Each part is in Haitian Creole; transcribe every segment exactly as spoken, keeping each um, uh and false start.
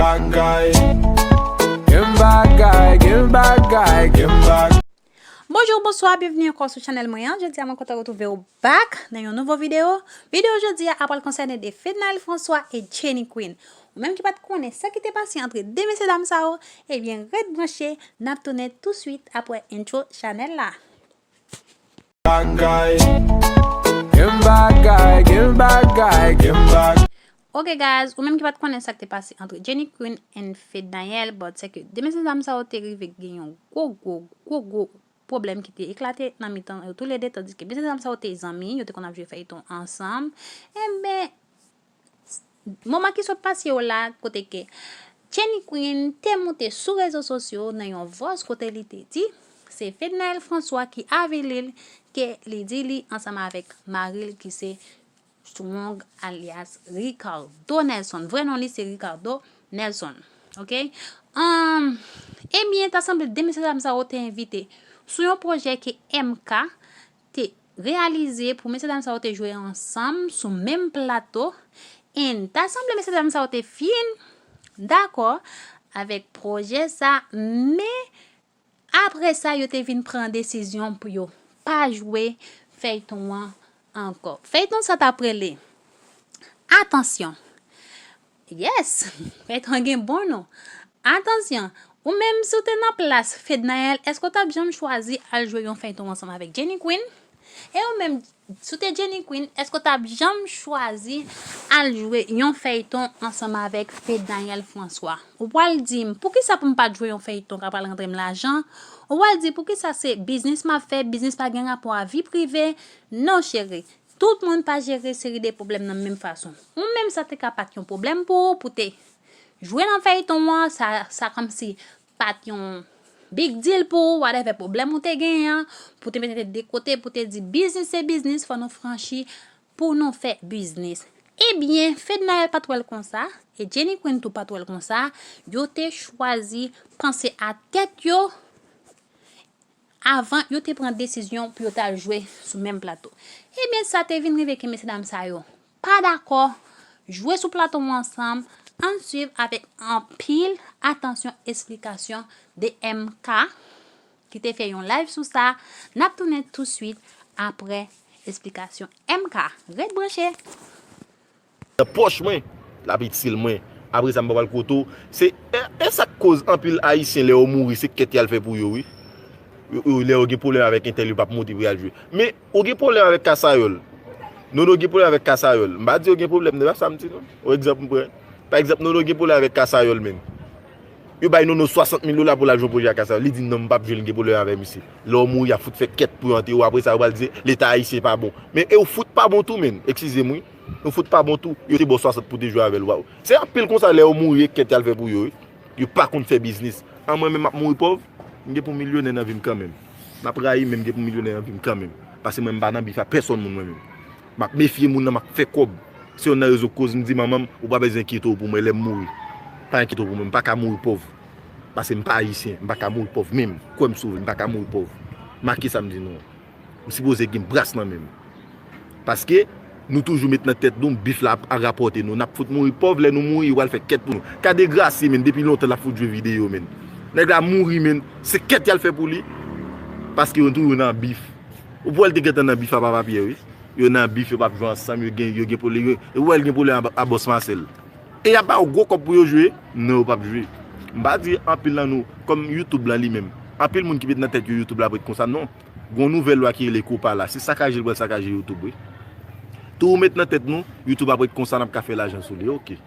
Bagay, gen bagay, gen bagay, gen bagay. Bonjou, bonswa, byenvni ankò sou chanèl mwen an. Jodi a mwen kontan retwouve w back nan yon nouvo videyo. Videyo jodi a pral konsène de Fednaelle François e Jenny Queen. Ou menm ki pa t konnen sa ki te pase antre de mesye dam sa yo, ebyen ret branche, n ap tounen touswit apre intro chanèl la. Bagay, gen bagay, gen bagay, gen bagay. Ok guys, ou menm ki pa t konnen sa k te pase antre Jenny Queen and Fednaelle, but se ke de mesye dam sa yo te rive gen yon gwo gwo gwo gwo pwoblèm ki te eklate nan mitan yo toulede, tandiske mesye dam sa yo te zanmi, yo te konn ap jwe feyton ansanm. Enben, moman ki sot pase yo la, kote ke Jenny Queen te moute sou rezo sosyo nan yon vòs kote li te di se Fednaelle François ki avili l, ke li di li ansanm avèk mari l ki se Strong alyas Ricardo Nelson. Vrè non li se Ricardo Nelson. Ok? Ann, ebyen, ta sanble de mesye dam sa yo te envite sou yon pwojè ke M K te reyalize pou mesye dam sa yo te jwe ansanm sou menm plato. And ta sanble mesye dam sa yo te fin dakò avèk pwojè sa, men apre sa, yo te vin pran desizyon pou yo pa jwe feyton an ankò. Feyton sa t ap rele Atansyon. Yes, feyton an gen bon non. Atansyon, ou menm si w te nan plas Fednaelle, èske w t ap janm chwazi al jwe yon feyton ansanm avèk Jenny Queen? E ou menm, si w te Jenny Queen, èske w t ap janm chwazi al jwe yon feyton ansanm avèk Fednaelle François? Ou pral di m, poukisa pou m pa t jwe yon feyton k ap pral rantre m lajan? Ou pral di, poukisa se biznis m ap fè, biznis pa gen rapò a vi prive? Non, cheri. Tout moun pa jere seri de pwoblèm nan menm fason. Ou menm sa te ka pa t yon pwoblèm pou ou, pou te jwe nan feyton an, sa, sa kòmsi pa t yon big deal pou ou, whatever pwoblèm ou te genyen an, pou te mete tèt de kote, pou te di biznis se biznis, fò nou franchi, pou nou fè biznis. Ebyen, Fednaelle pa t wè l konsa, e Jenny Queen tou pa t wè l konsa, yo te chwazi panse a tèt yo, avan yo te pran desizyon pou yo t al jwe sou menm plato. Ebyen, sa te vin rive ke mesye dam sa yo pa dakò jwe sou plato ansanm. Ann swiv avèk anpil atansyon esplikasyon de M K ki te fè yon live sou sa. N ap tounen touswit apre esplikasyon M K. Ret branche! Nan pòch mwen, l ap itil mwen. Apre sa, m pa pral kote w. Se, e, e sa k koz anpil Ayisyen, lè yo mouri, se kèt y al fè pou yo, wi. Yo, yo, lè yo gen pwoblèm avèk entèl, yo p ap monte pou y al jwe. Men, ou gen pwoblèm avèk Kasayòl. Nono gen pwoblèm avèk Kasayòl. M pa di yo gen pwoblèm, se pa sa m di, non. Yon egzanp m pran. Pa egzanp, Nono gen pwoblèm avèk Kasayòl, menn. Yo bay Nono swasant mil dola pou l al jwe yon pwojè ak Kasayòl. Li di, non, m p ap jwe, li gen pwoblèm avèk misye. Lè w mouri, y ap fout fè kèt pou yo antere w. Apre sa, yo pral di, Leta ayisyen pa bon. Men, e w fout pa bon tou, menn. Eskize m, wi. Yo fout pa bon tou. Yo te ba w swasant pou te jwe avè l. Waw. Se anpil konsa lè yo mouri e kèt y al fè pou yo, wi. Yo pa konn fè biznis. An mwen menm m ap mouri pòv, m gen pou m milyonè nan vi m kanmenm. M ap rayi, men m gen pou m milyonè nan vi m kanmenm. Paske mwen m pa nan bif a pèsonn moun mwen menm. M ap mefye moun nan, m ap fè kòb. Se yonn nan rezon k koz m di manman m, ou pa bezwen enkyete w pou mwen lè m mouri. Pa enkyete w pou mwen, m pa ka mouri pòv. Paske m pa ayisyen, m pa ka mouri pòv menm. Kwè m sou, m pa ka mouri pòv. Make sa m di nou an. M sipoze gen bras nan men m. Paske nou toujou met nan tèt nou bif la ap rapòte nou. N ap fout mouri pòv, lè nou mouri, yo pral fè kèt pou nou. Ka Degrasye, menn, depi lontan l ap fout jwe videyo, menn. Nèg la mouri, menn, se kèt y al fè pou li. Paske yo toujou nan bif. Ou pou wè l te gentan nan bif a Papa Pyè, wi. Yo nan bif, yo p ap jwe ansanm, yo gen, yo gen pwoblèm, yo, ou wè l gen pwoblèm a, a Bòs Masèl. E y ap ba yo gwo kòb pou yo jwe? Non, yo p ap jwe. M pa di anpil nan nou, kòm YouTube lan li menm, anpil moun ki met nan tèt yo YouTube la ap ret konsa, non. Gon nouvèl lwa ki rele COPPA la, se sakaje l pral sakaje YouTube, wi. Tou ou met nan tèt nou, YouTube ap ret konsa, n ap ka fè lajan sou li, oke.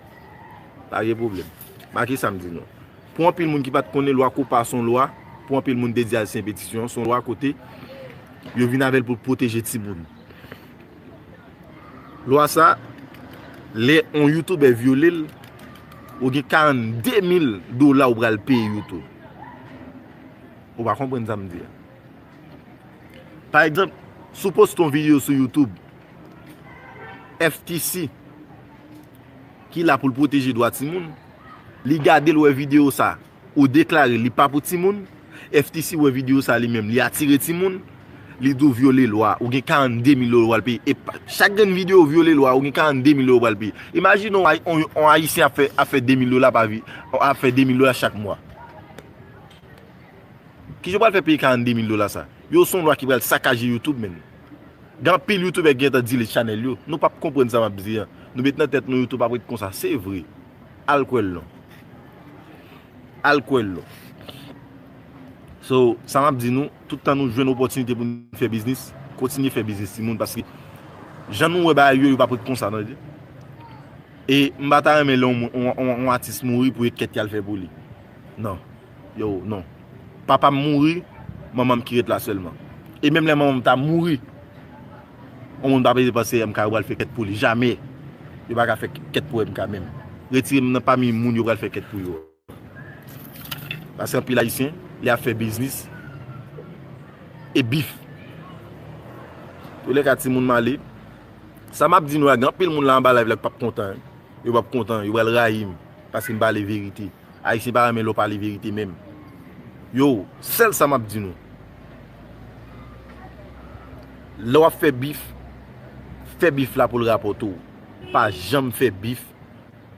Pa gen pwoblèm. Make sa m di nou. Pou anpil moun ki pa t konnen, lwa COPPA se yon lwa, pou anpil moun te di a se enpetisyon, se yon lwa kote yo vin avè l pou l pwoteje timoun. Lwa sa, lè yon youtubè vyole l, ou gen karannde mil dola ou pral peye YouTube. Ou pa konprann sa m di a. Pa egzanp, si w poste yon videyo sou YouTube, F T C, ki la pou l pwoteje dwa timoun, li gade l wè videyo sa, ou deklare li pa pou timoun, F T C wè videyo sa li menm, li atire timoun, Li di w vyole lwa, ou gen karannde mil dola w pral peye. E pa- chak grenn videyo ou vyole lwa, ou gen karannde mil dola w pral peye. Imajine yon, Ay- yon, yon Ayisyen ap fè, ap fè de mil dola pa vi, ap fè de mil dola chak mwa. Kijan w pral fè peye karannde mil dola sa? Yo, se yon lwa ki pral sakaje YouTube, menn. Gen anpil youtubè ki gentan delete chanèl yo. Nou p ap konprann sa m ap di an. Nou met nan tèt nou YouTube ap ret konsa. Se vre. Al kwè l non. Al kwè l non. So, sa m ap di nou, tout tan nou jwenn opòtinite pou nou fè biznis, kontinye fè biznis timoun, paske jan nou wè bagay yo, yo p ap ret konsa, tande. E m pa ta renmen lè yon, yon, yon, yon atis mouri pou e kèt y al fè pou li. Non. Yo, non. Papa m mouri, manman m ki ret la sèlman. E menm lè manman m ta mouri, yon moun pa bezwen panse M K yo pral fè kèt pou li. Jamè. Yo pa ka fè kèt pou M K menm. Retire m nan pami moun yo pral fè kèt pou yo. Paske anpil Ayisyen, lè y ap fè biznis, e bif. Toulèka, timoun m ale. Sa m ap di nou a, gen anpil moun la anba live la ki p ap kontan, wi. Yo p ap kontan, yo pral rayi m. Paske m pale verite. Ayisyen pa renmen lè w pale verite menm. Yo, sèl sa m ap di nou. Lè w ap fè bif, fè bif la pou l rapòte w. Pa janm fè bif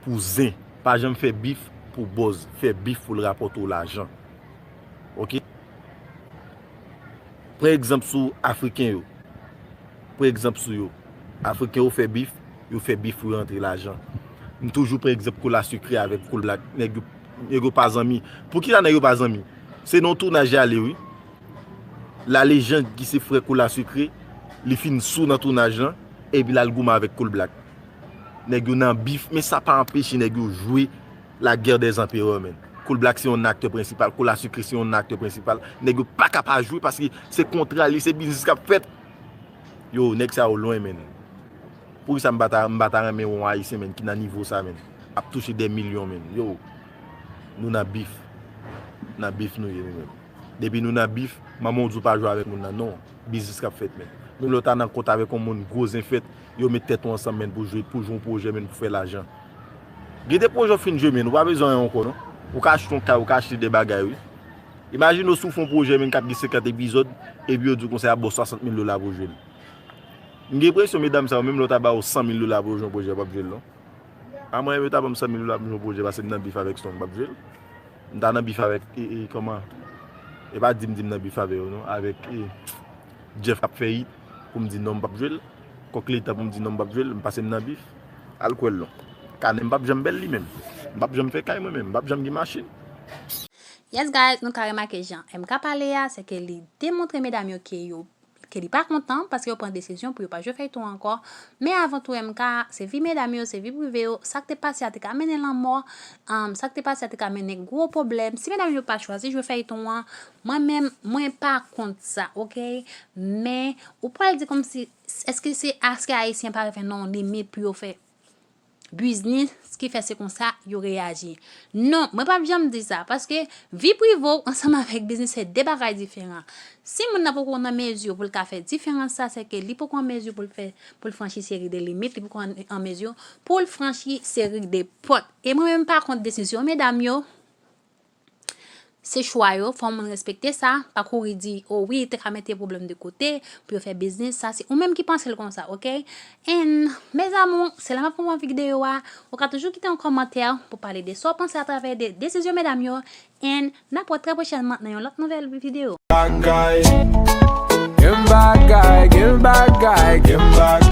pou zen. Pa janm fè bif pou buzz. Fè bif pou l rapòte w lajan. Oke? Pran egzanp sou Afriken yo. Pran egzanp sou yo. Afriken yo fè bif, yo fè bif pou yo rantre lajan. M toujou pran egzanp Kola Sikre avèk Cool Black. Nèg yo, nèg yo pa zanmi. Poukisa nèg yo pa zanmi? Se nan yon tounaj y ale, wi. La Légende ki se frè Kola Sikre, li fin sou nan tounaj lan, epi l al goumen avèk Cool Black. Nèg yo nan bif, men sa pa anpeche nèg yo jwe La Guerre des Empereurs, menn. Cool Black se yon aktè prensipal, Kola Sikre se yon aktè prensipal. Nèg yo pa ka pa jwe paske se kontra li, se biznis k ap fèt. Yo, nèg sa yo lwen, menn. Poukisa m pa ta, m pa ta renmen wè yon Ayisyen, menn, ki nan nivo sa, menn, ap touche dè milyon, menn? Yo, nou nan bif. Nan bif nou ye, nou menm. Depi nou nan bif, manman w di w pa jwe avèk moun nan, non. Biznis k ap fèt, menn. Menm lè w ta nan kont avèk yon moun, gwo zen fèt, yo met tèt yo ansanm, menn, pou jwe, pou jwe yon pwojè, menn, pou fè lajan. Gen de pwojè w fin jwe, menn, ou pa bezwen anyen ankò, non. Ou ka achte yon kay, ou ka achte de bagay, wi. Imajine w si w fè yon pwojè, menn, k ap gen senkant epizòd, epi yo di w konsa y ap ba w swasant mil dola pou w jwe l. M gen enpresyon medam sa yo, menm lè yo ta ba yo san mil dola pou yo jwe yon pwojè, yo p ap jwe l non. A mwen, yo ta ban m san mil dola pou m jwe yon pwojè, paske m nan bif avèk Strong, m p ap jwe l. M ta nan bif avèk, e, e, kòman? E pa di m di m nan bif avè yo non, avèk, e, Jeff k ap fè hit, pou m di non, m p ap jwe l. Kòk Letan pou m di non, m p ap jwe l, paske m nan bif. Al kwè l non. Kanè m p ap janm bèl li menm. M p ap janm fè kay mwen menm, m p ap janm gen machin. Yes guys, nou ka remake jan M K pale a, se ke li demontre medam yo ke yo ke li pa kontan paske yo pran desizyon pou yo pa jwe feyton ankò. Men avan tou M K, se vi medam yo, se vi prive yo. Sa k te pase a te ka mennen lanmò. Sa k te pase a te ka mennen gwo pwoblèm. Si medam yo pa chwazi jwe feyton an, mwen menm, mwen pa kont sa, oke? Men, ou pral di kòmsi, èske se, èske Ayisyen pa rive nan yon limit pou yo fè biznis ki fè se konsa yo reyaji? Non, mwen p ap janm di sa, paske vi prive w ansanm avèk biznis se de bagay diferan. Si moun nan poko nan mezi pou l ka fè diferans sa, se ke li poko an mezi pou l fè, pou l franchi seri de limit, li poko an, an mezi pou l franchi seri de pòt. E mwen menm pa kont desizyon medam yo. Se chwa yo, fò moun respekte sa. Pa kouri di, o wi, te ka mete pwoblèm de kote pou yo fè biznis. Sa se ou menm ki panse l konsa, oke? And, mes amours, se la m ap konprann videyo a. Ou ka toujou kite yon kòmantè pou pale de sa w panse atravè de desizyon medam yo. And, n ap wè trè pwochènman nan yon lòt nouvèl videyo. Bagay, gen bagay, gen bagay, gen bagay.